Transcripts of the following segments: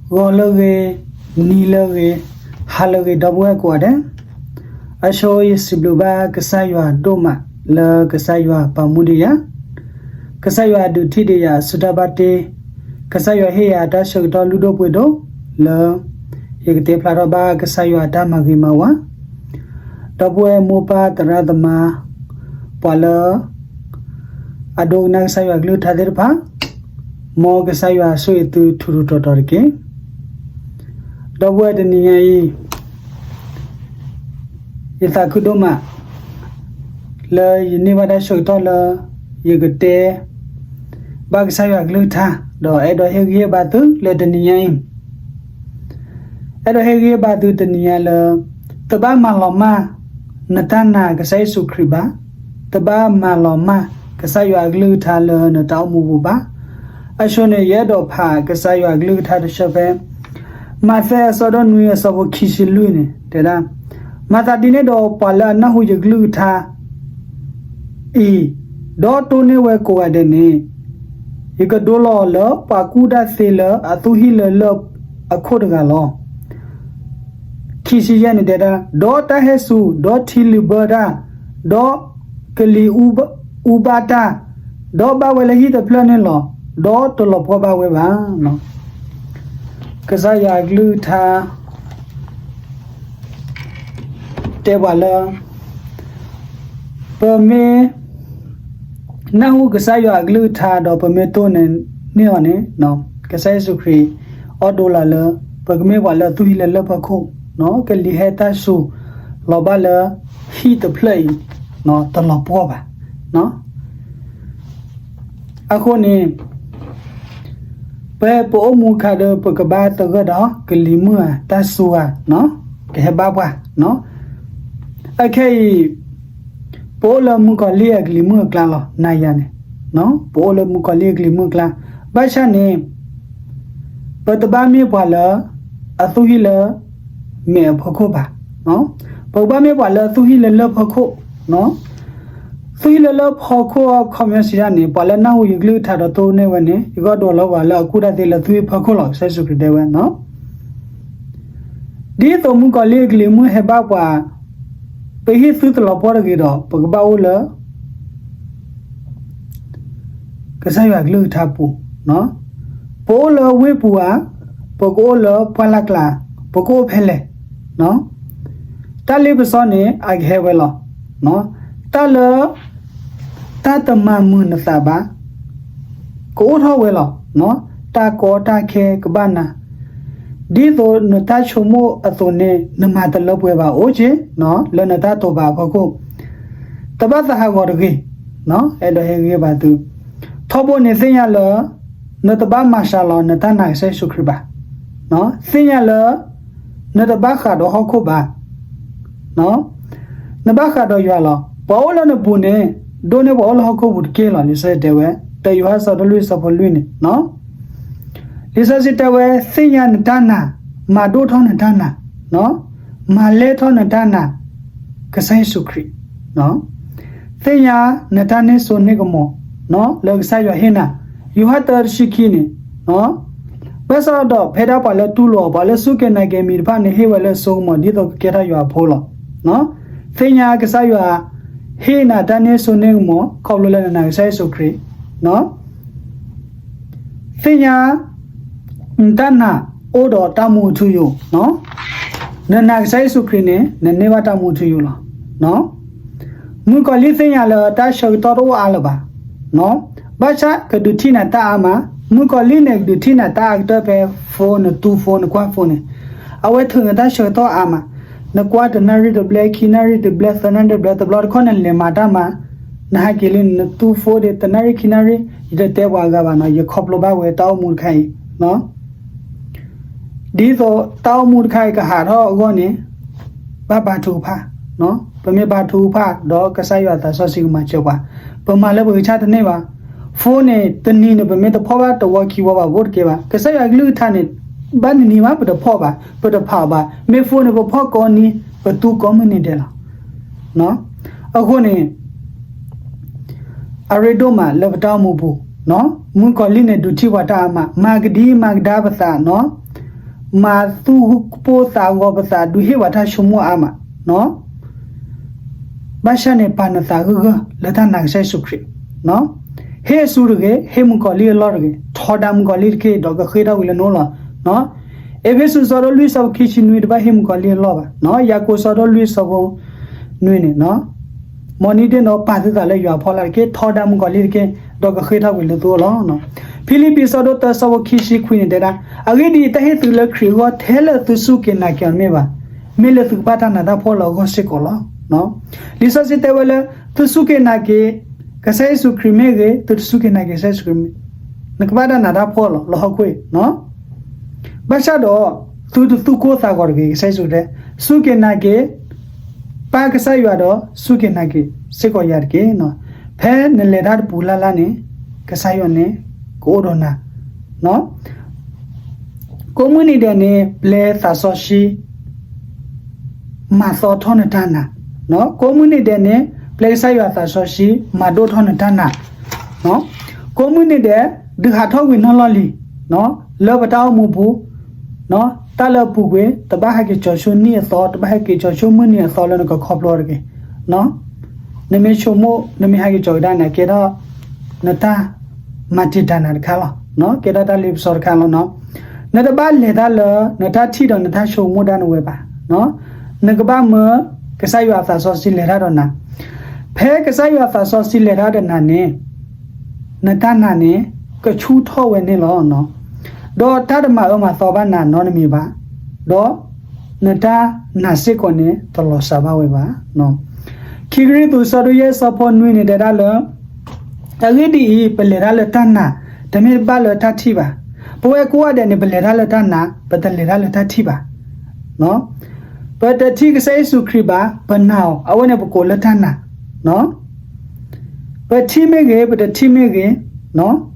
ဂီၤလၢအဂ့ၤ, နံၤလၢအဂ့ၤ, ဟါလၢအဂ့ၤ ဒီပုၢ်ဝဲၢ်ကိးဂၤဒဲး, အဆိယစံးဘျုးဘၣ်ကစၢ်ယွၤဒိၣ်မးလၢကစၢ်ယွၤပာ်မူဒံးယၤ, ကစၢ်ယွၤဒုးထံၣ်ဒံးယၤအစုတၢ်ဘၣ်တ့, ကစၢ်ယွၤဟ့ၣ်ယၤတၢ်ဆၢကတီၢ်လုၢ်ဒိၣ်ပှ့ၤဒိၣ်လၢ ယကတဲဖျါထီၣ်ဘၣ်ကစၢ်ယွၤအတၢ်မၤဂ့ၤမၤဝါ, ဒီပုၢ်ဝဲၢ်မိၢ်ပၢ်သရၣ်သမါ, ပှၤလၢ အဒိကနၣ်ကစၢ်ယွၤကလုၢ်ကထါသ့ၣ်တဖၣ်, မ်ကစၢ်ယွၤဆိၣ်ဂ့ၤသုထူးထူးတီၤတီၤတက့ၢ်. ဒီပုၢ်ဝဲၢ်တနံၤညါအံၤ, ယသးခုဒိၣ်မး လၢယန့ၢ်ဘၣ်တၢ်ဆၢကတီၢ်လၢ ယကတဲ ဘၣ်ကစၢ်ယွၤကလုၢ်ကထါ, ဒီးအဲၣ်ဒိးဟ့ၣ်ဂံၢ်ဟ့ၣ်ဘါသုလၢတနံၤညါအံၤ အဲၣ်ဒိးဟ့ၣ်ဂံၢ်ဟ့ၣ်ဘါသုတနံၤညါလၢ တဘၣ်မၤလီၤမၢ် နတၢ်နာ်ကစၢ်ယ့ၣ်ၡူးခရံာ်ဘၣ်, တဘၣ်မၤလီၤမၢ် ကစၢ်ယွၤအကလုၢ်ကထါလၢနတၢ်အိၣ်မူပူၤဘၣ်. အဆိန့ၣ် ယအဲၣ်ဒိးဖးကစၢ်ယွၤအကလုၢ်ကထါတဆၢဖဲ မးသဲအဆၢဒိၣ်နွံအဆၢဖိခံဆံလွံၢ်န့ၣ် တဲဒၣ်, မၤသးဒ်န့ၣ်ဒီးပှၤလၢအနၢ်ဟူယကလုၢ်ကထါ အံၤ, ဒီးတိၢ်န့ၢ်ဝဲကိးဂၤဒဲးန့ၣ်, ယကဒိလီၤအီၤလၢပှၤကူၣ်တၢ်သ့လၢအသူၣ်ဟံၣ်လၢလၢၢ်အခိၣ်တဂၤလီၤ. ခံဆံယဲၢ်န့ၣ်တဲဒၣ်, ဒီးတၢ်ဟဲစူၤ, ဒီးထံလုာ်ဘၢတၢ်, ဒီးကလံၤအူဘၣ်တၢ်, ဒီးဘၣ်ဝဲလၢဟံၣ်တဖျၢၣ်န့ၣ်လီၤ, ဒီးတလီၤပှီၢ်ဘၣ်ဝဲဘၣ်. ကစၢ်ယွၤအကလုၢ်ကထါ တဲပှၤလၢ ပမ့ၢ် နၢ်ဟူကစၢ်ယွၤအကလုၢ်ကထါဒီးပမ့ၢ်တိၢ်န့ၢ်အီၤန့ၣ်, ကစၢ်ယ့ၣ်ၡူးခရံာ် အီၣ်ဒိလီၤလၢ ပကမ့ၢ်ပှၤလၢအသူၣ်ဟံၣ်လၢလၢၢ်ဖီခိၣ်, ကလံၤဟဲတၢ်စူၤ လီၤဘၣ်လၢ ဟံၣ်တဖျၢၣ်အံၤ တလီၤပှီၢ်ဘၣ်. အဃိန့ၣ် ပ ပအိၣ်မူအခါဒီး ပကဘၣ်သဂၢၢ်ဒီးကလံၤမုၢ်ဧါ, တၢ်စူၤဧါ, ကဟဲဘၣ်ပှၤ. အခဲအံၤ ပအိၣ်လၢမုၣ်ကီၤလံၢ်အကလံၤမုၢ်အကျါလီၤ, နၤယၤန့ၣ်, ပအိၣ်လၢမုၣ်ကီၤလံၢ်အကလံၤမုၢ်အကျါ, ဘၣ်ဆၣ်န့ၣ် ပတဘၣ်မ့ၢ်ပှၤလၢ အသူၣ်ဟံၣ်လၢ မဲာ်အဖီခိၣ်ဘၣ်. ပကဘၣ်မ့ၢ်ပှၤလၢအသူၣ်ဟံၣ်လၢလၢၢ်ဖီခိၣ်, သူၣ်ဟံၣ်လၢလၢၢ်ဖီခိၣ်အခီပညီစံးဒ်န့ၣ် ပှၤလၢနၢ်ဟူယကလုၢ်ကထါဒီးတိၢ်န့ၢ်ဝဲန့ၣ် ယကဒိလီၤပှၤလၢအကူၣ်တၢ်သ့လၢသူၣ်ဟံၣ်ဖီခိၣ်လီၤ, ကစၢ်ယ့ၣ်ၡူးခရံာ်တဲဝဲ. ဒ်သိးမုၣ်ကီၤလံၢ်အကလံၤမုၢ်ဟဲဘၣ်ပှၤ, ပဟံၣ်သုတလီၤပှီၢ်တဂ့ၤဒီး ပကဘၣ်အိၣ်လၢ ကစၢ်ယွၤကလုၢ်ကထါပူၤ, ပအိၣ်လၢဝ့ၢ်ပူၤဧါ, ပကအိၣ်လၢပှၢ်လၢ်ကျါ, ပကအိၣ်ဖဲလဲၣ်, တၢ်လ့ပစီန့ၣ် အကဟဲဝဲလီၤ. တၢ်လၢ တၢ်တမၤမုာ်နသးဘၣ်, ကအိၣ်ထီၣ်ဝဲလီၤ. တၢ်ကီတၢ်ခဲကဘၣ်နၤ, ဒ်သိးနတၢ်ဆိကမိၣ်အသိးန့ၣ် နမၤတလၢပှဲၤဘၣ်အိၣ်က့ၤ လၢနတၢ်တိာ်ပာ်အဖီခိၣ်, တဘၣ်သးဟးဂီၤတဂ့ၤ, အဲၣ်ဒိးဟ့ၣ်ဂံၢ်ဟ့ၣ်ဘါသု, ထီဘိန့ၣ်သ့ၣ်ညါလၢ နတဘၣ်မၤစှၤလီၤနတၢ်နာ်ကစၢ်ယ့ၣ်ၡူးခရံာ်ဘၣ်, သ့ၣ်ညါလၢ နတဘၣ်ဃးဒီးဟီၣ်ခိၣ်ဘၣ် နဘၣ်ဃးဒီးယွၤလီၤ. ပှၤအိၣ်လၢနပူၤန့ၣ် ဒိၣ်န့ၢ်ပှၤအိၣ်လၢဟီၣ်ခိၣ်ပူၤတက့ၢ်လီၤ. လံာ်စီဆှံတဲဝဲ, တယိၤဟၣ်အဆၢဒိၣ်လွံၢ်အဆၢဖိလွံၢ်န့ၣ်, လံာ်စီဆှံတဲဝဲ သ့ၣ်ညါနတၢ်နာ်, မၤဒိၣ်ထီၣ်နတၢ်နာ်, မၤလဲၢ်ထီၣ်နတၢ်နာ်, ကစၢ်ယ့ၣ်ၡူးခရံာ် သ့ၣ်ညါနတၢ်န့ၢ်စိန့ၢ်ကမီၤ လၢကစၢ်ယွၤဟ့ၣ်နၤ, ယိၤဟၣ်တၢတဆံခံန့ၣ်, ဘၣ်ဆၣ်ဒီးဖဲဒၣ်ပှၤလၢတူၢ်လိာ်အီၤ ပှၤလၢစူၢ်က့ၤနာ်က့ၤအမံၤတဖၣ်န့ၣ် ဟ့ၣ်ဝဲလၢစိကမီၤ ဒ်သိးကကဲထီၣ်ယွၤအဖိလီၤ. သ့ၣ်ညါကစၢ်ယွၤ ဟ့ၣ်နၤတၢ်န့ၢ်စိန့ၢ်ကမီၤ ခီဖျိလၢနနာ်ကစၢ်ယ့ၣ်ၡူးခရံာ် သ့ၣ်ညါ နတၢ်နာ်အိၣ်ဒီးတၢ်မူအထူအယိာ်, နနာ်ကစၢ်ယ့ၣ်ၡူးခရံာ်န့ၣ် နန့ၢ်ဘၣ်တၢ်မူအထူအယိာ်လီၤ. မုၣ်ကီၤလံၢ်သ့ၣ်ညါလၢတၢ်ဆၢကတီၢ်တအိၣ်အါလၢၤဘၣ်, ဘၣ်ဆၣ်ကဒုးထံၣ်နၤတၢ်အါမး, မုၣ်ကီၤလံၢ်န့ၣ် ကဒုးထံၣ်နၤတၢ်အါကတၢၢ်ဖဲ phone နသူ phone နကွၢ် phone န့ၣ်, အဝဲထုးနတၢ်ဆၢကတီၢ်အါမး, နကွၢ်တနၣ်ရံၣ်တဘျဲၣ် ခံနၣ်ရံၣ်တဘျဲၣ် သၢနၣ်ရံၣ်တဘျဲၣ် တဘျီတခီၣ်နလဲၤမၤတၢ်မၤ, နဟဲက့ၤလံ နသူ phone ဒံး တနၣ်ရံၣ်ခံနၣ်ရံၣ်, ယတတဲပှၤအဂၤဘၣ်နီၤ, ယခီဖျိဘၣ်ဝဲတၢ်အိၣ်မူတခါအံၤ ဒ်သိးတၢ်အိၣ်မူတခါအံၤကဟးထီၣ်အဂီၢ်န့ၣ်, ဘၣ်ပာ်ထုကဖၣ်, ပမ့ၢ်ပာ်ထုကဖၣ်ဒီးကစၢ်ယွၤသးစီဆှံကမၤစၢၤပှၤ, ပမၤလၢပကဆၣ်တန့ၢ်ဘၣ်. phone န့ၣ် တနံၤန့ၣ် ပမ့ၢ်တဖီၣ်ဘၣ်တဝီခံဝီဘၣ် ဘၣ်တကဲဘၣ်. ကစၢ်ယွၤကလုၢ်ကထါန့ၣ် ဘၣ်နံၤနံၤဘၣ် ပတဖီၣ်ဘၣ်, ပတဖးအီၤဘၣ်. မ့ၢ် phone န့ၣ် ပဖီၣ်ကိးနံၤ ပသူကိးမုၢ်နံၤဒဲးလီၤ. အဃိန့ၣ် အရ့ဒိၣ်မးလၢပတၢ်အိၣ်မူပူၤ, မုၣ်ကီၤလံၢ်န့ၣ် ဒုးထံၣ်ပှၤတၢ်အါမး, မၤကဒံမၤကဒါပသးနီၤ, မၤသူၣ်ကပိၢ်သးဂီၤပသး ဒုးဟ့ၣ်ပှၤတၢ်ဆိကမိၣ်အါမး, ဘၣ်ဆၣ်န့ၣ် ပာ်နသးဂၢၢ်ဂၢၢ်လၢတၢ်နာ်ကစၢ်ယ့ၣ်ၡူးခရံာ်, ဟ့ၣ်အစုတဂ့ၤ, ဟ့ၣ်မုၣ်ကီၤလံၢ်အလီၢ်တဂ့ၤ, ထီဒါမုၣ်ကီၤလံၢ်တက့ၢ်, ဒီးကဃ့ၢ်ထီၣ်ကွံာ်လၢနအိၣ်လီၤ. အ့းဖ့းစူး ဆၢဒိၣ်လွံၢ် ဆၢဖိခံဆံနွံ တဘၣ်ဟ့ၣ်မုၣ်ကီၤလံၢ်အလီၢ်ဘၣ်, ယၤကိာ် ဆၢဒိၣ်လွံၢ် ဆၢဖိနွံန့ၣ်, မ်နဒ့ၣ်ဒီးပာ်သုသးလၢယွၤအဖီလာ်တက့ၢ်, ထီဒါမုၣ်ကီၤလံၢ်တက့ၢ်, ဒီးကဃ့ၢ်ထီၣ်ကွံာ်လၢသုအိၣ်လီၤ. ဖံလံးပံး ဆၢဒိၣ်တၢ ဆၢဖိခံဆံခွံန့ၣ်တဲဒၣ်, အဂ့ၢ်ဒ်အံၤ, တၢ်ဟ့ၣ်သုလၢခရံာ်အဂီၢ် ထဲလၢသုစူၢ်က့ၤနာ်က့ၤအီၤတမ့ၢ်ဘၣ်, မ့ၢ်လၢသုကဘၣ်တၢ်နးတၢ်ဖှီၣ်လၢအဂီၢ်စ့ၢ်ကီးလီၤ. လံာ်စီဆှံတဲဝဲလၢ သုစူၢ်က့ၤနာ်က့ၤ ကစၢ်ယ့ၣ်ၡူးခရံာ်မ့ၢ်ဂ့ၤ, သုတစူၢ်က့ၤနာ်က့ၤကစၢ်ယ့ၣ်ၡူးခရံာ်, နကဘၣ်တၢ်နးတၢ်ဖှီၣ်လီၤ လၢဟီၣ်ခိၣ်အံၤ. ဘၣ်ဆၣ်ဒီး သုတသူၣ်ကိၢ်သးဂီၤတဂ့ၤ, ကစၢ်ယ့ၣ်ၡူးတဲ, စူၢ်က့ၤနာ်က့ၤ ပၢ်ကစၢ်ယွၤဒီး စူၢ်က့ၤနာ်က့ၤစ့ၢ်ကီးယၤတက့ၢ်. ဖဲနလဲၤတၢ်တပူၤလၢ်လၢ်န့ၣ် ကစၢ်ယွၤန့ၣ် ကအိၣ်ဒီးနၤ ကိးမုၢ်နံၤဒဲးန့ၣ် ပျဲသးစီဆှံ မၤသီထီၣ်နတၢ်နာ်, ကိးမုၢ်နံၤဒဲးန့ၣ် ပျဲကစၢ်ယွၤသးစီဆှံ မၤဒိၣ်ထီၣ်နတၢ်နာ်, ကိးမုၢ်နံၤဒဲး ဒုးဟးထီၣ်ကွံာ်နီၢ်လီၢ်လံၤ လၢပတၢ်အိၣ်မူပူၤ, တၢ်လၢအပူၤကွံာ် တဘၣ်ဟဲက့ၤကၠီၤဆိနံၣ်အသီ, တဘၣ်ဟဲက့ၤကၠီၤဆိမုၢ်နံၤအသီလၢနကခီဖျိတဂ့ၤ. နမ့ၢ်ဆိကမိၣ် နမ့ၢ်ဟဲက့ၤကၠီၤကဒါန့ၣ် ကဲထီၣ် နတၢ်မၤတံာ်တာ်နၤတခါလီၤ, ကဲထီၣ်တၢ်လ့ပစီတခါလီၤ. နတဘၣ်လဲၤတၢ်လၢ နတၢ်ထံၣ်ဒီးနတၢ်ဆိကမိၣ်ဒၣ်နဝဲဘၣ်. နကဘၣ်မၢ ကစၢ်ယွၤအသးစီဆှံလဲၤတၢ်ဒီးနၤ, ဖဲကစၢ်ယွၤအသးစီဆှံလဲၤတၢ်ဒီးနၤန့ၣ် နတၢ်နာ်န့ၣ် ကဆူၣ်ထီၣ်ဝဲန့ၣ်လီၤ. ဒီးတၢ်တမၤအၢမၤသီဘၣ်နၤနီတမံၤဘၣ်, ဒီးနတၢ်နာ်စ့ၢ်ကီးန့ၣ် တလီၤစှၤဘၣ်ဝဲဘၣ်. ခံကရံၣ်သူး ဆၢဒိၣ်ယဲၢ် ဆၢဖိနွံန့ၣ်တဲဒၣ်လၢ အဂ့ၢ်ဒ်အံၤ, ပလဲၤတၢ်လၢတၢ်နာ်, တမ့ၢ်ဘၣ်လၢတၢ်ထံၣ်ဘၣ်. ပဝဲကိးဂၤဒဲးန့ၣ် ပလဲၤတၢ်လၢတၢ်နာ်, ပတလဲၤတၢ်လၢတၢ်ထံၣ်ဘၣ်. ပတထံၣ်ကစၢ်ယ့ၣ်ၡူးခရံာ်ဘၣ်, ပနာ်အီၤ, အဝဲန့ၣ်ပကိးလၢတၢ်နာ်. ပထံၣ်မ့ၢ်ဂ့ၤ, ပတထံၣ်မ့ၢ်ဂ့ၤ,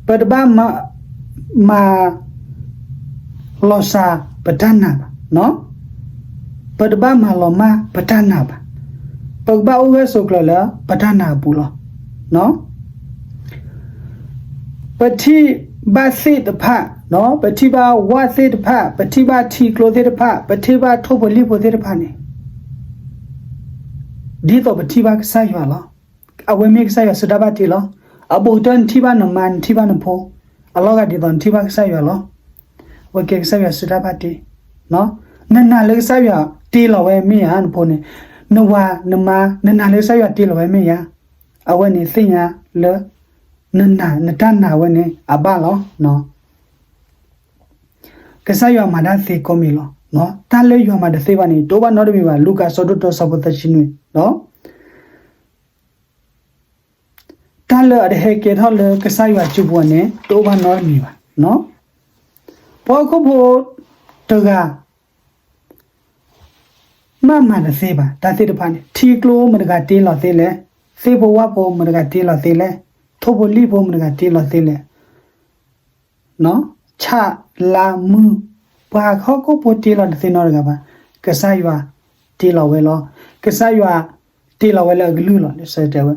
ပတဘၣ်မၤ မၤလီၤစှၤပတၢ်နာ်ဘၣ်, ပတဘၣ်မၤလီၤမၢ်ပတၢ်နာ်ဘၣ်. ပကဘၣ်အိၣ်ဂၢၢ်ဆိးကျၢၤလၢပတၢ်နာ်အပူၤလီၤ. ပထံၣ်ဘၣ်သ့ၣ်တဖၣ်, ပထံၣ်ဘၣ်ဝၣ်သ့ၣ်တဖၣ်, ပထံၣ်ဘၣ်ထံကျိသ့ၣ်တဖၣ်, ပထံၣ်ဘၣ်ထိၣ်ဖိလံၣ်ဖိသ့ၣ်တဖၣ်န့ၣ် ဒ်သိးပထံၣ်ဘၣ်ကစၢ်ယွၤလီၤ. အဝဲမ့ၢ်ကစၢ်ယွၤစုတၢ်ဘၣ်တ့လီၤ. အဘူးကတၢၢ်နထံၣ်ဘၣ်နမါ နထံၣ်ဘၣ်နဖိ အလီၤဂာ်ဒ်သိးနထံၣ်ဘၣ်ကစၢ်ယွၤလီၤ. အဝဲကဲကစၢ်ယွၤစုတၢ်ဘၣ်တ့. နနာ်လၢကစၢ်ယွၤတ့လီၤဝဲမ့ၢ်ဧါ နဖိန့ၣ်, နဝၤနမါ နနာ်လၢကစၢ်ယွၤတ့လီၤဝဲမ့ၢ်ဧါ. အဝဲန့ၣ်သ့ၣ်ညါလၢ နနာ် နတၢ်နာ်ဝဲန့ၣ်အဘၣ်လီၤ. ကစၢ်ယွၤမၤတၢ်သ့ကိးမံၤလီၤ. တၢ်လၢယွၤမၤတသ့ဘၣ်န့ၣ် တအိၣ်ဘၣ်နီတမံၤဘၣ်. လူၤကၣ် ဆၢဒိၣ်တၢ ဆၢဖိသၢဆံနွံ, တၢ်လၢအတဟဲကဲထီၣ်လၢကစၢ်ယွၤစုပူၤန့ၣ် တအိၣ်ဘၣ်နီတမံၤဘၣ်. ပှၤဟီၣ်ခိၣ်ဖိတဂၤ မၤမၤတသ့ဘၣ် တၢ်သ့ၣ်တဖၣ်န့ၣ်. ထံကျိမတၤတဂၤတ့လီၤသ့လဲၣ်, သ့ၣ်ဖိဝၣ်ဖိမတၤတဂၤတ့လီၤသ့လဲၣ်, ထိၣ်ဖိလံၣ်ဖိမတၤတဂၤတ့လီၤသ့လဲၣ်. ဆၣ်လါမုၢ် ပှၤဟီၣ်ခိၣ်ဖိတ့လီၤတသ့နီတဂၤဘၣ်. ကစၢ်ယွၤတ့လီၤဝဲလီၤ. ကစၢ်ယွၤတ့လီၤဝဲလၢအကလုၢ်လီၤ. တဲဝဲ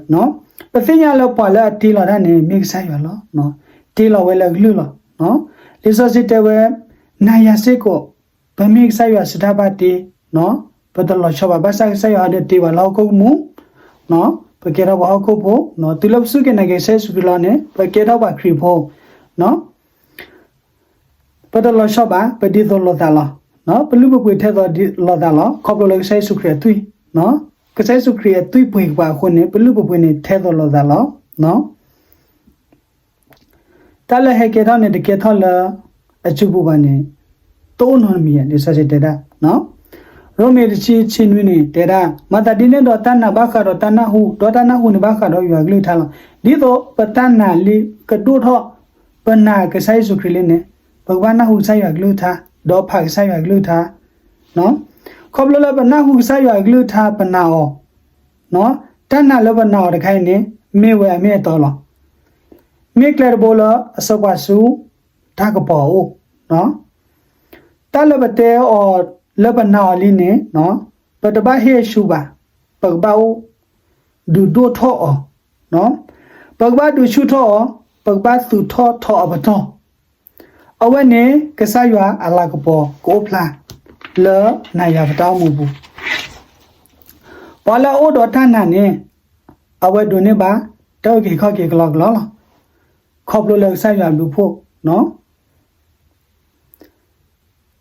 ပသ့ၣ်ညါလၢပှၤလၢအတ့လီၤတၢ်န့ၣ် မ့ၢ်ကစၢ်ယွၤလီၤ. တ့လီၤဝဲလၢအကလုၢ်လီၤ. လံာ်စီဆှံတဲဝဲ နၤယၤစ့ၢ်ကီး ပမ့ၢ်ကစၢ်ယွၤစုတၢ်ဘၣ်တ့, ပတလီၤဆီဘၣ်. ဘၣ်ဆၣ်ကစၢ်ယွၤဟဲဒီးတ့ပှၤလၢဟီၣ်ခိၣ်ကမူၣ်, ပကဲထီၣ်ပှၤဟီၣ်ခိၣ်ဖိ, တုၤလၢပစူၢ်က့ၤနာ်က့ၤကစၢ်ယ့ၣ်ၡူးခရံာ်လီၤန့ၣ် ပကဲထီၣ်ပှၤခရံာ်ဖိ, ပတလီၤဆီဘၣ်, ပဒ်သိးလိာ်သးလီၤ. ပလုၢ်ပပှ့ၤထဲသိးလိာ်သးလီၤ. ခီဖျိလၢကစၢ်ယ့ၣ်ၡူးခရံာ်အသွံၣ်, ကစၢ်ယ့ၣ်ၡူးခရံာ်အသွံၣ်ပှ့ၤက့ၤပှၤအဃိန့ၣ် ပလုၢ်ပပှ့ၤန့ၣ်ထဲသိးလိာ်သးလီၤ. တၢ်လၢဟဲကဲထီၣ်န့ၣ် တကဲထီၣ်လၢအစုပူၤဘၣ်န့ၣ် တအိၣ်နီတမံၤဧါ လံာ်စီဆှံတဲဒၣ်. ရိမ့ၤတဆံ ဆံနွံန့ၣ် တဲဒၣ်, မၤသးဒ်န့ၣ်ဒီး တၢ်နာ်ဘၣ်ဃးဒီးတၢ်နၢ်ဟူ, ဒီးတၢ်နၢ်ဟူန့ၣ်ဘၣ်ဃးဒီးယွၤအကလုၢ်ကထါလီၤ. ဒ်သိးပတၢ်နာ်လံကဒိၣ်ထီၣ်, ပနာ်ကစၢ်ယ့ၣ်ၡူးခရံာ်လံန့ၣ် ပကဘၣ်နၢ်ဟူကစၢ်ယွၤအကလုၢ်ကထါ, ဒီးဖးကစၢ်ယွၤအကလုၢ်ကထါ. ခီဖျိလၢပနၢ်ဟူကစၢ်ယွၤအကလုၢ်ကထါ ပနာ်အီၤ, တၢ်နာ်လၢပနာ်အီၤတခါအံၤန့ၣ် မ့ၢ်ဝဲအမ့ၢ်အတီလီၤ. မ့ၢ်ကျဲတဘိလၢအဆှၢပှၤဆူတၢ်ကပီၤအအိၣ်. တၢ်လၢပတဲအီၤလၢပနာ်အီၤလံန့ၣ် ပတဘၣ်ဟ့ၣ်အဆူဘၣ်, ပကဘၣ်အိၣ်ဒုးဒိၣ်ထီၣ်အီၤ, ပကဘၣ်ဒုးဆူၣ်ထီၣ်အီၤ, ပကဘၣ်သူၣ်ထီၣ်ထီအပတီၢ်. အဝဲန့ၣ်ကစၢ်ယွၤအလၤကပီၤကအိၣ်ဖျါလၢနၤယၤပတၢ်အိၣ်မူပူၤ. ပှၤလၢအအိၣ်ဒီးတၢ်နာ်န့ၣ် အဝဲဒိးန့ၢ်ဘၣ်တၢ်အုၣ်က့ၤခီၣ်က့ၤကလီကလီလီၤ. ခီဖျိလၢကစၢ်ယွၤအဘျုးအဖှိၣ်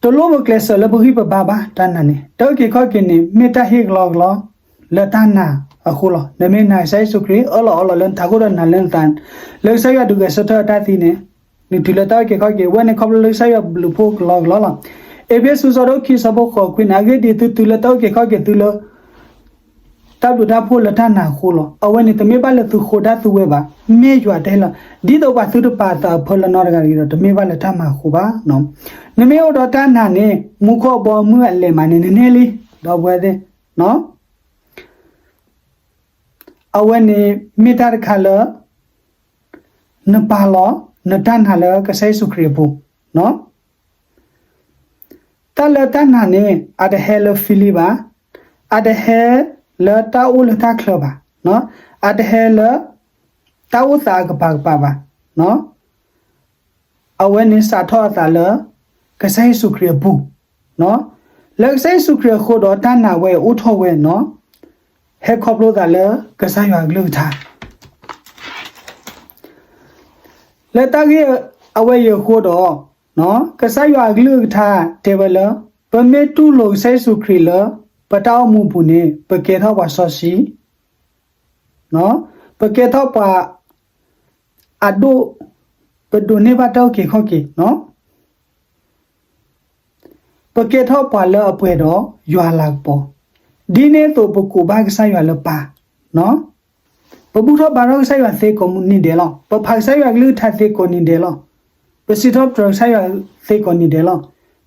တလိၣ်ပကျဲးစၢးလၢပဂံၢ်ပဘါဘၣ်တၢ်နာ်န့ၣ်. တၢ်အုၣ်က့ၤခီၣ်က့ၤန့ၣ် မ့ၢ်တၢ်ဟ့ၣ်ကလီကလီလၢတၢ်နာ်အဃိလီၤ. နမ့ၢ်နာ်ကစၢ်ယ့ၣ်ၡူးခရံာ် အၢၣ်လီၤအီလီၤလၢနထးခိၣ်ဒီးနာ်လၢနသး လၢကစၢ်ယွၤဒုးဂဲၤဆၢထၢၣ်အတၢ်သံန့ၣ် နတုၤလၢတၢ်အုၣ်က့ၤခီၣ်က့ၤ ဝဲန့ၣ်ခီဖျိလၢကစၢ်ယွၤဘျုးဖှိၣ်ကလီကလီလီၤ. အ့းဖ့းစူး ဆၢဒိၣ်ခံ ဆၢဖိဃိးခွံန့ၣ် အဂ့ၢ်ဒ်အံၤ သုတုၤလၢတၢ်အုၣ်က့ၤခီၣ်က့ၤသုလၢ တၢ်ဘျုးတၢ်ဖှိၣ်လၢတၢ်နာ်အဃိလီၤ. အဝဲန့ၣ်တမ့ၢ်ဘၣ်လၢသုဃိတၢ်သုဝဲဘၣ်, မ့ၢ်ယွၤတဟ့ၣ်လီၤ. ဒ်သိးပှၤသုတပာ်သးအဖၢလၢနီတဂၤတဂ့ၤဒီး တမ့ၢ်ဘၣ်လၢတၢ်မၤအဃိဘၣ်. နမ့ၢ်အိၣ်ဒီးတၢ်နာ်န့ၣ် မူခိၣ်အဘီအမုၢ်အလဲၤမးန့ၣ် နန့ၢ်လံ, ဒီပုၢ်ဝဲၢ်သ့ၣ် အဝဲန့ၣ်မ့ၢ်တၢ်တခါလၢ နပာ်လီၤနတၢ်နာ်လၢကစၢ်ယ့ၣ်ၡူးခရံာ်အပူၤ. တၢ်လၢတၢ်နာ်န့ၣ် အတဟဲလၢ feeling ဘၣ်, အတဟဲလၢတၢ်အိၣ်လၢတၢ်ချၢဘၣ်, အတဟဲလၢ တၢ်အိၣ်သးအကပၤကပၤဘၣ်. အဝဲန့ၣ်စးထီၣ်အသးလၢ ကစၢ်ယ့ၣ်ၡူးခရံာ်အပူၤ, လၢကစၢ်ယ့ၣ်ၡူးခရံာ်အဃိဒီးတၢ်နာ်ဝဲအိၣ်ထီၣ်ဝဲနီၤ, ဟဲခီဖျိသးလၢကစၢ်ယွၤအကလုၢ်ကထါ လၢတၢ်ဂ့ၢ်အဝဲအံၤအဃိဒီး ကစၢ်ယွၤအကလုၢ်ကထါတဲဝဲလၢ ပမ့ၢ်တူၢ်လိာ်ကစၢ်ယ့ၣ်ၡူးခရံာ်လၢ ပတၢ်အိၣ်မူအပူၤန့ၣ် ပကဲထီၣ်ပှၤစီဆှံ, ပကဲထီၣ်ပှၤအဒိၣ်, ပဒိးန့ၢ်ဘၣ်တၢ်အုၣ်က့ၤခီၣ်က့ၤ, ပကဲထီၣ်ပှၤလၢအပှဲၤဒီးယွၤအလၤကပီၤ, ဒ်န့ၣ်အသိးပကိးဘၣ်ကစၢ်ယွၤလၢပၢ် ပဘူၣ်ထီၣ်ဘါထီၣ်ကစၢ်ယွၤသ့ကိးမုၢ်နံၤဒဲးလီၤ. ပဖးကစၢ်ယွၤကလုၢ်ကထါသ့ကိးနံၤဒဲးလီၤ. ပစံးထီၣ်ပတြၢၤကစၢ်ယွၤသ့ကိးနံၤဒဲးလီၤ.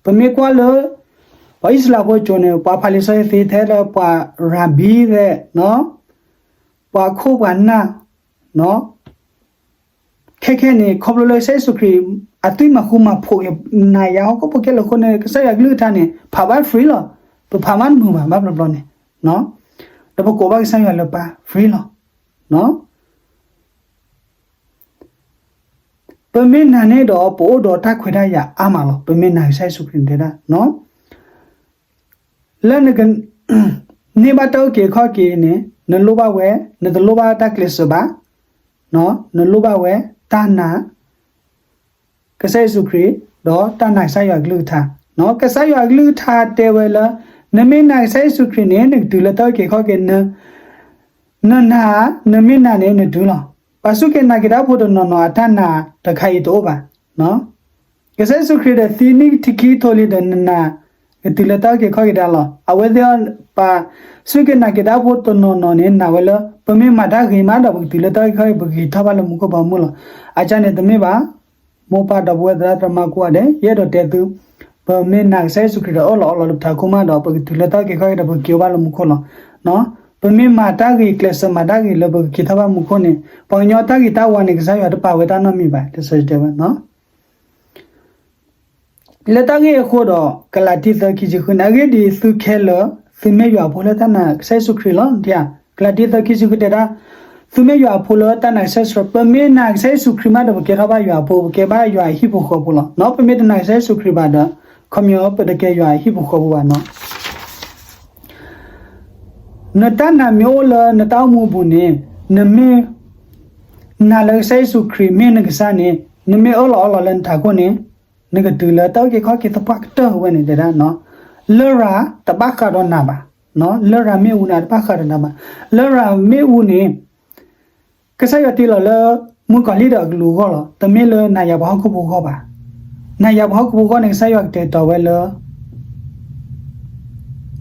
ပမ့ၢ်ကွၢ်လၢ ပှၤအံၣ်စရ့လးဖိကၠိန့ၣ် ပှၤဖးလံာ်စီဆှံသ့ထဲလၢပှၤရၤဘံသ့ၣ်, ပှၤခိၣ်ပှၤနၢ် ခဲခဲန့ၣ် ခီဖျိလၢကစၢ်ယ့ၣ်ၡူးခရံာ် အသွံၣ်မၤဃူမၤဖိးက့ၤ နၤယၤဟီၣ်ခိၣ်ဖိခဲလၢာ်အဃိန့ၣ် ကစၢ်ယွၤကလုၢ်ကထါန့ၣ် ဖးဘၣ် free လီၤ. ပဖးမးတမုာ်ဘၣ် ဘၣ်ဘျီဘျီန့ၣ်, ဒီးပကိးဘၣ်ကစၢ်ယွၤလၢပၢ် free လီၤ. ပမ့ၢ်နာ်န့ၣ်ဒီး ပအိၣ်ဒီးတၢ်ခွဲးတၢ်ယာ်အါမးလီၤ. ပမ့ၢ်နာ်ကစၢ်ယ့ၣ်ၡူးခရံာ်န့ၣ်တဲဒၣ် လၢနက န့ၢ်ဘၣ်တၢ်အုၣ်က့ၤခီၣ်က့ၤန့ၣ် နလိၣ်ဘၣ်ဝဲ, နတလိၣ်ဘၣ်တၢ်ကျဲးစၢးဘၣ်, နလိၣ်ဘၣ်ဝဲ တၢ်နာ် ကစၢ်ယ့ၣ်ၡူးခရံာ် ဒီးတၢ်နာ်ကစၢ်ယွၤကလုၢ်ကထါ, ကစၢ်ယွၤကလုၢ်ကထါတဲဝဲလၢ နမ့ၢ်နာ်ကစၢ်ယ့ၣ်ၡူးခရံာ်န့ၣ် နကတုၤလၢတၢ်အုၣ်က့ၤခီၣ်က့ၤ, နနာ်, နမ့ၢ်နာ်န့ၣ် နတုၤလီၤ. ပှၤစူၢ်က့ၤနာ်က့ၤတၢ်ဖိတနီၤနီၤ အတၢ်နာ်တခါအံၤတအိၣ်ဘၣ်. ကစၢ်ယ့ၣ်ၡူးခရံာ်ဒီးသံနံၣ်ထံခံကထိလံဒီးနနာ်, ကတုၤလၢတၢ်အုၣ်က့ၤခီၣ်က့ၤတၢ်လီၤ. အဝဲသ့ၣ် ပှၤစူၢ်က့ၤနာ်က့ၤတၢ်ဖိတနီၤနီၤန့ၣ် နာ်ဝဲလၢ ပမ့ၢ်မၤတၢ်ဂ့ၤမးဒီး ပကတုၤလၢတၢ်အုၣ်က့ၤခီၣ်က့ၤ ပကက့ၤထီၣ်ဘၣ်လၢမူခိၣ်ဘီမုၢ်လီၤ. အကၢ်န့ၣ်တမ့ၢ်ဘၣ်. မိၢ်ပၢ်ဒီပုၢ်ဝဲၢ်သရၣ်သမါကိးဂၤဒဲး ယအဲၣ်ဒိးတဲသု, ပမ့ၢ်နာ်ကစၢ်ယ့ၣ်ၡူးခရံာ်ဒီးအၢၣ်လီၤအီလီၤလၢပထးခိၣ်မးဒီး ပကတုၤလၢတၢ်အုၣ်က့ၤခီၣ်က့ၤဒီး ပကက့ၤအိၣ်ဘၣ်လၢမူခိၣ်လီၤ. ပမ့ၢ်မၤတၢ်ဂ့ၤကျဲးစၢးမၤတၢ်ဂ့ၤလၢပကက့ၤထီၣ်ဘၣ်မူခိၣ်န့ၣ် ပှၤကညီတၢ်ဂ့ၤတၢ်ဝါန့ၣ် ကစၢ်ယွၤတပာ်ဝဲတၢ်နီတမံၤဘၣ် လံာ်စီဆှံတဲဝဲ လၢတၢ်ဂ့ၢ်အဃိဒီး ကလၤတံ သၢ ခံဆံဃုန့ၣ် အဂ့ၢ်ဒ်အံၤ သုခဲလၢာ် သုမ့ၢ်ယွၤအဖိလၢတၢ်နာ်ကစၢ်ယ့ၣ်ၡူးခရံာ်လီၤ. ကလၤတံ သၢ ခံဆံဃုတဲဒၣ်, သုမ့ၢ်ယွၤအဖိလၢတၢ်နာ်ကစၢ်ယ့ၣ်ၡူး, ပမ့ၢ်နာ်ကစၢ်ယ့ၣ်ၡူးခရံာ်မးဒီး ပကဲထီၣ်ဘၣ်ယွၤအဖိ, ပကဲဘၣ်ယွၤအဟံၣ်ဖိဃီဖိလီၤ. ပမ့ၢ်တနာ်ကစၢ်ယ့ၣ်ၡူးခရံာ်ဘၣ်ဒီး ခီပညီ ပတကဲယွၤအဟံၣ်ဖိဃီဖိဘၣ်နီၤ. နတၢ်နာ်မ့ၢ်အိၣ်လၢနတၢ်အိၣ်မူအပူၤန့ၣ်, နမ့ၢ်နာ်လၢကစၢ်ယ့ၣ်ၡူးခရံာ်မ့ၢ်နကစၢ်န့ၣ်, နမ့ၢ်အၢၣ်လီၤအီလီၤလၢနထးခိၣ်န့ၣ်, နကတုၤလၢတၢ်အုၣ်က့ၤခီၣ်က့ၤသပှၢ်ကတၢၢ်ဝဲန့ၣ်တဲဒၣ်, လရာ်တဘၣ်ဃးဒီးနၤဘၣ်. လရာ်မ့ၣ်အူန့ၣ် တဘၣ်ဃးဒီးနၤဘၣ်. လရာ်မ့ၣ်အူန့ၣ် ကစၢ်ယွၤတ့လီၤလၢ မုၣ်ကီၤလံၢ်ဒီးအကလူးအဂီၢ်လီၤ. တမ့ၢ်လၢနၤယၤပှၤဟီၣ်ခိၣ်ဖိအဂီၢ်ဘၣ်. နၤယၤပှၤဟီၣ်ခိၣ်ဖိအဂီၢ်န့ၣ် ကစၢ်ယွၤကတဲာ်ကတီၤဝဲလၢ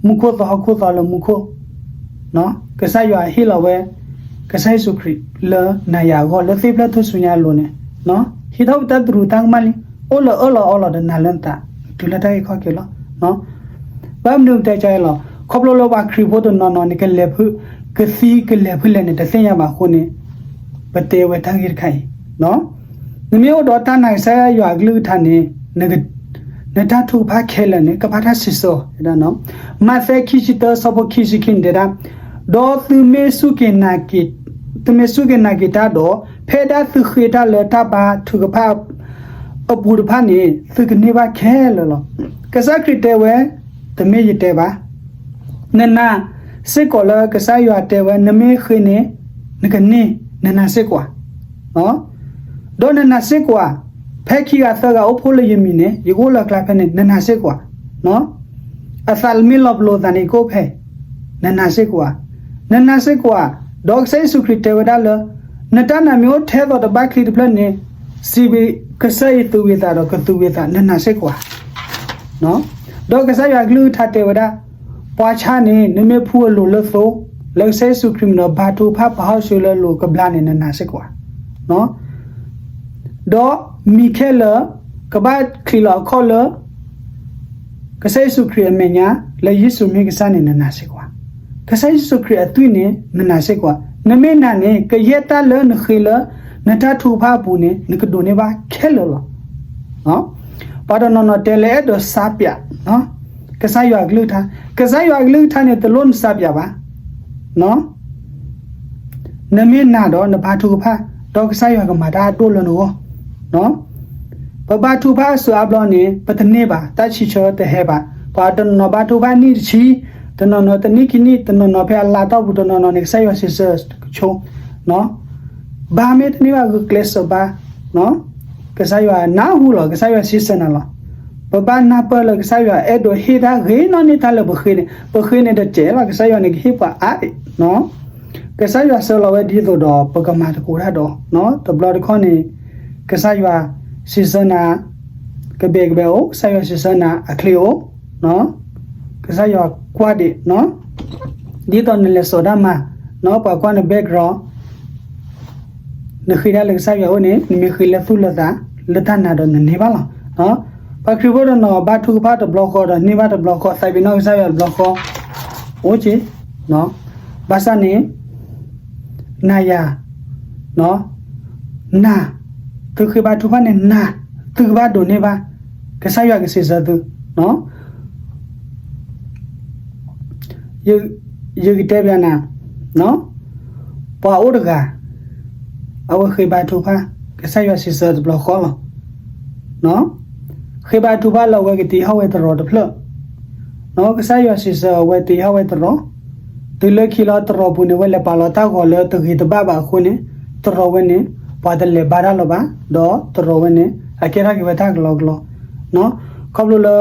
မူခိၣ်သီဟီၣ်ခိၣ်သီလၢမူခိၣ်, ကစၢ်ယွၤဟ့ၣ်လီၤဝဲ ကစၢ်ယ့ၣ်ၡူးခရံာ်လၢနၤယၤအဂီၢ် လၢသ့ၣ်ဖျၢၣ်ထူၣ်စုညါအလိၤန့ၣ်, ဟံးထီၣ်ပတၢ်သရူးတၢ်ကမၣ်လံ, အိၣ်လၢအၢၣ်လီၤအီလီၤဒီးနာ်လၢနသး, တုၤလၢတၢ်ဂ့ၤခီၣ်က့ၤလီၤ. ဘၣ်မနုၤပတဲကါအံၤလီၤ, ခီဖျိလၢပှၤခရံာ်ဖိတနီၤနီၤန့ၣ် ကလဲၤဖု, ကသံကလဲၤဖုလဲၣ်န့ၣ် တသ့ၣ်ညါဘၣ်အဃိန့ၣ်, ပတဲဝဲတၢ်ဂ့ၢ်တခါအံၤ, နမ့ၢ်အိၣ်ဒီးတၢ်နာ်ကစၢ်ယွၤအကလုၢ်ကထါန့ၣ်, နတၢ်ထုကဖၣ်ခဲလၢာ်န့ၣ် ကဘၣ်တၢ်စံးဆၢအီၤ, မးသဲခံဆံတၢ ဆၢဖိခံဆံခံန့ၣ်တဲဒၣ်, ဒီးသုမ့ၢ်စူၢ်က့ၤနာ်က့ၤ, သုမ့ၢ်စူၢ်က့ၤနာ်က့ၤတၢ်ဒီး, ဖဲဒၣ်သုဃ့တၢ်လၢတၢ်ဘါထုကဖၣ် အပူၤတဖၣ်န့ၣ် သုကန့ၢ်ဘၣ်ခဲလၢာ်လီၤ. ကစၢ်ခရံာ်တဲဝဲ, တမ့ၢ်ယတဲဘၣ်. နနာ်စ့ၢ်ကီးလၢကစၢ်ယွၤတဲဝဲ နမ့ၢ်ဃ့န့ၣ် နကန့ၢ်, နနာ်စ့ၢ်ကီးဧါ. ဒီးနနာ်စ့ၢ်ကီးဧါ, ဖဲခံဂၤသၢဂၤအိၣ်ဖှိၣ်လၢယမံၤန့ၣ် ယကအိၣ်လၢအကျါဖဲန့ၣ် နနာ်စ့ၢ်ကီးဧါ. အသးမ့ၢ်လီၤပလိာ်သးန့ၣ် ယကအိၣ်ဖဲ နနာ်စ့ၢ်ကီးဧါ. နနာ်စ့ၢ်ကီးဧါ. ဒီးကစၢ်ယ့ၣ်ၡူးခရံာ်တဲဝဲဒၣ်လၢ နတၢ်နာ်မ့ၢ်အိၣ်ထဲသိးတဘၣ်ချံတဖျၢၣ်န့ၣ် စံးဘၣ်ကစၢ်အံၤသူၣ်ဝံၤသးဒီးကသူၣ်ဝံၤသး နနာ်စ့ၢ်ကီးဧါ. ဒီးကစၢ်ယွၤအကလုၢ်ကထါတဲဝဲဒၣ်, ပှၤဆါန့ၣ် နမ့ၢ်ဖှူအလိၤလၢသိ, လၢကစၢ်ယ့ၣ်ၡူးခရံာ်မံၤဒီး ဘါထုကဖၣ်ပာ်ဟီၣ်ဆှၢလၢအလိၤကဘျါန့ၣ် နနာ်စ့ၢ်ကီးဧါ. ဒီးမံၤခဲလၢာ် ကဘၣ်ချံးလီၤအခီၣ်လၢ ကစၢ်ယ့ၣ်ၡူးခရံာ်အမဲာ်ညါ လၢယ့ၣ်ၡူးမ့ၢ်ကစၢ်န့ၣ် နနာ်စ့ၢ်ကီးဧါ. ကစၢ်ယ့ၣ်ၡူးခရံာ်အသွံၣ်န့ၣ် နနာ်စ့ၢ်ကီးဧါ. နမ့ၢ်နာ်န့ၣ် ကယဲၢ်တၢ်လၢနဃ့လၢ နတၢ်ထုကဖၣ်အပူၤန့ၣ် နကဒိးန့ၢ်ဘၣ်ခဲလၢာ်လီၤ. ပှၤတနီၤနီၤတဲလၢအဲၣ်ဒိးစါပၠး ကစၢ်ယွၤအကလုၢ်ကထါ, ကစၢ်ယွၤအကလုၢ်ကထါန့ၣ် တလိၣ်နစါပၠးဘၣ်. နမ့ၢ်နာ်ဒီးနဘါထုကဖၣ် ဒီးကစၢ်ယွၤကမၤတၢ်အဒိၣ်လၢနဂီၢ်. ပဘါထုကဖၣ်အစုအါဘျီန့ၣ် ပတန့ၢ်ဘၣ်, တၢ်ဆံးဆၢတဟဲဘၣ်. ပှၤတနီၤနီၤဘါထုကဖၣ်နံၣ်တဆံ, တနီၤနီၤတနံၣ်ခံနံၣ်, တနီၤနီၤဖဲအလါတီၢ်ပူၤ, တနီၤနီၤန့ၣ် ကစၢ်ယွၤစံးဆၢကဆိ ဘါမ့ၢ်တန့ၢ်ဘၣ် ဂုာ်ကျဲးစၢးဘါ, ကစၢ်ယွၤနၢ်ဟူလီၤ, ကစၢ်ယွၤစံးဆၢနၤလီၤ. ပဘၣ်နၢ်ပၢၢ်လၢကစၢ်ယွၤအဲၣ်ဒိးဟ့ၣ်တၢ်ဂ့ၤနီၢ်န့ၢ်တၢ်လၢပဃ့န့ၣ်, ပဃ့န့ၣ်တစဲးလီၤ, ကစၢ်ယွၤန့ၣ်ကဟ့ၣ်ပှၤအါအံၤ. ကစၢ်ယွၤဆှၢလီၤဝဲဒ်သိးဒီး ပကမၤသကိးတၢ်ဒီး, တဘျီတခီၣ်န့ၣ် ကစၢ်ယွၤစံးဆၢနၤ ကဘဲးကဘဲးအိၣ်, ကစၢ်ယွၤစံးဆၢနၤအချ့အိၣ်, ကစၢ်ယွၤကွၢ်ဒံး, ဒ်သိးနလဲၤစိာ်တၢ်မၤ, ပှၤကွၢ်န background နဃ့တၢ်လၢကစၢ်ယွၤအအိၣ်န့ၣ် နမ့ၢ်ဃ့လၢသူၣ်လၢသး လၢတၢ်နာ်ဒီးနန့ၢ်ဘၣ်လီၤ. ပှၤခရံာ်ဖိတနီၤဘါထုကဖၣ်တဘျီဃီဒီးန့ၢ်ဘၣ်တဘျီဃီ, သးပ့ၤနီၣ်ကစၢ်ယွၤတဘျီဃီ, အိၣ်က့ၤ, ဘၣ်ဆၣ်န့ၣ် နၤယၤ နာ်, သုဃ့ဘါထုကဖၣ်န့ၣ်နာ်, သုကဘၣ်ဒိးန့ၢ်ဘၣ်, ကစၢ်ယွၤကစံးဆၢသု ယကတဲဘၣ်နၤ, ပှၤအိၣ်တဂၤ အဝဲဃ့ဘါထုကဖၣ် ကစၢ်ယွၤစံးဆၢတဘျီဃီလီၤ. ဃ့ဘါထုကဖၣ်လၢအဝဲကတ့ဟီၣ်ဝဲတရီးတဖျၢၣ်, ကစၢ်ယွၤစံးဆၢအဝဲတ့ဟီၣ်ဝဲတရီး, တုၤလၢခံလီၤတရီးပူၤန့ၣ် အဝဲလဲၤပာ်လီၤတၢ်ဂီၤလၢတဂ့ၤတဘၣ်ဘၣ်အဃိန့ၣ်, တရီးဝဲန့ၣ် ပှၤတလဲၤဘါတၢ်လၢၤဘၣ်, ဒီးတရီးဝဲန့ၣ် အကဲထီၣ်က့ၤဝဲတၢ်ကလီကလီ ခီဖျိလၢ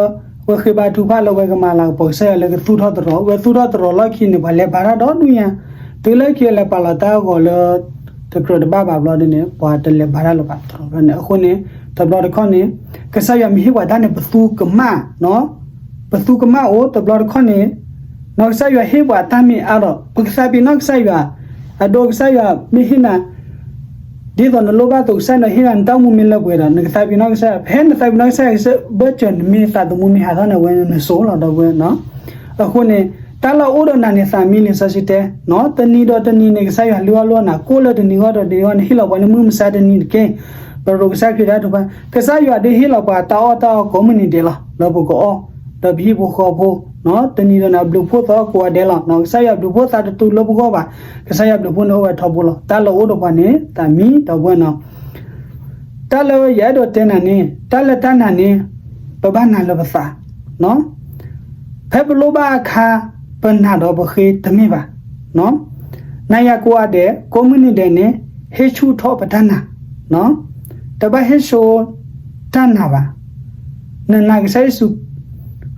ဝဲဃ့ဘါထုကဖၣ်လၢဝဲကမၤလၤကပီၤကစၢ်ယွၤလၢကသူၣ်ထီၣ်တရီး, ဝဲသူၣ်ထီၣ်တရီးလီၢ်ခံန့ၣ် ပှၤလဲၤဘါတၢ်ဒီဒူၣ်ညါ, တုၤလၢခံအလဲၤပာ်လီၤတၢ်ဂီၤလၢ တကြၢးတဘၣ်ဘၣ်ဘျီဒ်န့ၣ် ပှၤတလဲၤဘါတၢ်လၢၤဘၣ်တရီးန့ၣ် အဃိန့ၣ် တဘျီတခီၣ်န့ၣ် ကစၢ်ယွၤမ့ၢ်ဟ့ၣ်ပှၤတၢ်န့ၣ် ပသူကမၣ် ပသူကမၣ်အိၣ်တဘျီတခီၣ်န့ၣ်, နီၢ်ကစၢ်ယွၤဟ့ၣ်ပှၤတၢ်မ့ၢ်အါဒီး ပကသးပ့ၤနီၣ်ကစၢ်ယွၤ, အဒိကစၢ်ယွၤမ့ၢ်ဟ့ၣ်နၤ ဒ်သိးနလိၣ်ဘၣ်အသိး ကစၢ်ယွၤဟ့ၣ်နၤနတၢ်အိၣ်မူမ့ၢ်လၢပှဲၤဒီး နကသးပ့ၤနီၣ်ကစၢ်ယွၤ, ဖဲနသးပ့ၤနီၣ်ကစၢ်ယွၤ ကစၢ်ဘၢၣ်စၢၤနမ့ၢ်သးသမူမ့ၢ်ဟးထီၣ်န့ၣ် အဝဲန့ၣ်နစိၤလီၤဒီပုၢ်ဝဲၢ်. အဃိန့ၣ် တၢ်လၢအအိၣ်ဒီးနၤန့ၣ် သးမံလံာ်စီဆှံတဲ, တနံၤဒီးတနံၤန့ၣ် ကစၢ်ယွၤလုၢ်အီၣ်လုၢ်အီနၤ, ကိၣ်လၢတနံၤဂီၢ်ဒီးတနံၤဂီၢ်န့ၣ် ဟ့ၣ်လီၤပှၤလၢမုၢ်မဆါတနံၤတက့ၢ်. ပရိးကစၢ်ခရံာ်တၢ်ထုကဖၣ်, ကစၢ်ယွၤဒုးဟ့ၣ်လီၤပှၤတၢ်အီၣ်တၢ်အီကိးမုၢ်နံၤဒဲးလီၤ လၢပကအီၣ်, ဒီးပဟံၣ်ဖိဃီဖိ တနံၤဒီးန့ၣ် အဘျုးဖှိၣ်သီကိးဂၤဒဲးလီၤ. ကစၢ်ယွၤဘျုးဖှိၣ်သးတတူးလၢပဂီၢ်ဘၣ်, ကစၢ်ယွၤဘျုးဖှိၣ်န့ၣ်အိၣ်ဝဲထီဘိလီၤ. တၢ်လၢအအိၣ်ဒီးပှၤန့ၣ် သးမံဒီပုၢ်ဝဲၢ်နီၤ. တၢ်လၢယအဲၣ်ဒိးတဲနၤန့ၣ် တၢ်လၢတၢ်နာ်န့ၣ် ပဘၣ်နာ်လၢပသး ဖဲပလိၣ်ဘၣ်အခါ ပနာ်ဒီးပဃ့တမ့ၢ်ဘၣ်. နၤယၤကိးဂၤဒဲး ကိးမုၢ်နံၤဒဲးန့ၣ် ဟ့ၣ်ဆူၣ်ထီၣ်ပတၢ်နာ်, တဘၣ်ဟ့ၣ်ဆိတၢ်နာ်ဘၣ်. နနာ်ကစၢ်ယ့ၣ်ၡူး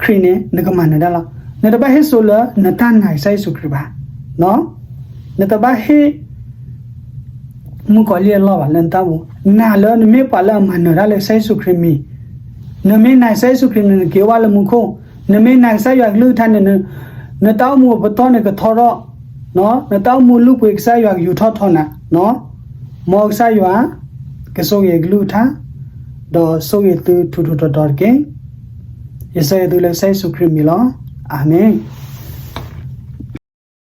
ခရံာ်န့ၣ် နကမၤနၢၤတၢ်လီၤ. နတဘၣ်ဟ့ၣ်ဆိလၢနတၢ်နာ်ကစၢ်ယ့ၣ်ၡူးခရံာ်ဘၣ်. နတဘၣ်ဟ့ၣ် မုၣ်ကီၤလံၢ်အလီၢ်ဘၣ်လၢနတၢ်အိၣ်မူ, နာ်လၢနမ့ၢ်ပှၤလၢအမၤနၢၤတၢ်လၢကစၢ်ယ့ၣ်ၡူးခရံာ်မံၤ, နမ့ၢ်နာ်ကစၢ်ယ့ၣ်ၡူးခရံာ်န့ၣ် နက့ၤအိၣ်ဘၣ်လၢမူခိၣ်, နမ့ၢ်နာ်ကစၢ်ယွၤကလုၢ်ကထါန့ၣ် နတၢ်အိၣ်မူအပတီၢ်န့ၣ်ကထီထီၣ်, နတၢ်အိၣ်မူလုၢ်ပှ့ၤကစၢ်ယွၤကယူၤထီၣ်ထီနၤ, မ်ကစၢ်ယွၤ ကဆိၣ်ဂ့ၤအကလုၢ်ကထါ, ဒီးဆိၣ်ဂ့ၤသုထူးထူးတီၤတီၤတက့ၢ်. ယဆၢဂ့ၤသုလၢကစၢ်ယ့ၣ်ၡူးခရံာ်မံၤလီၤ. အၤမ့ၣ်.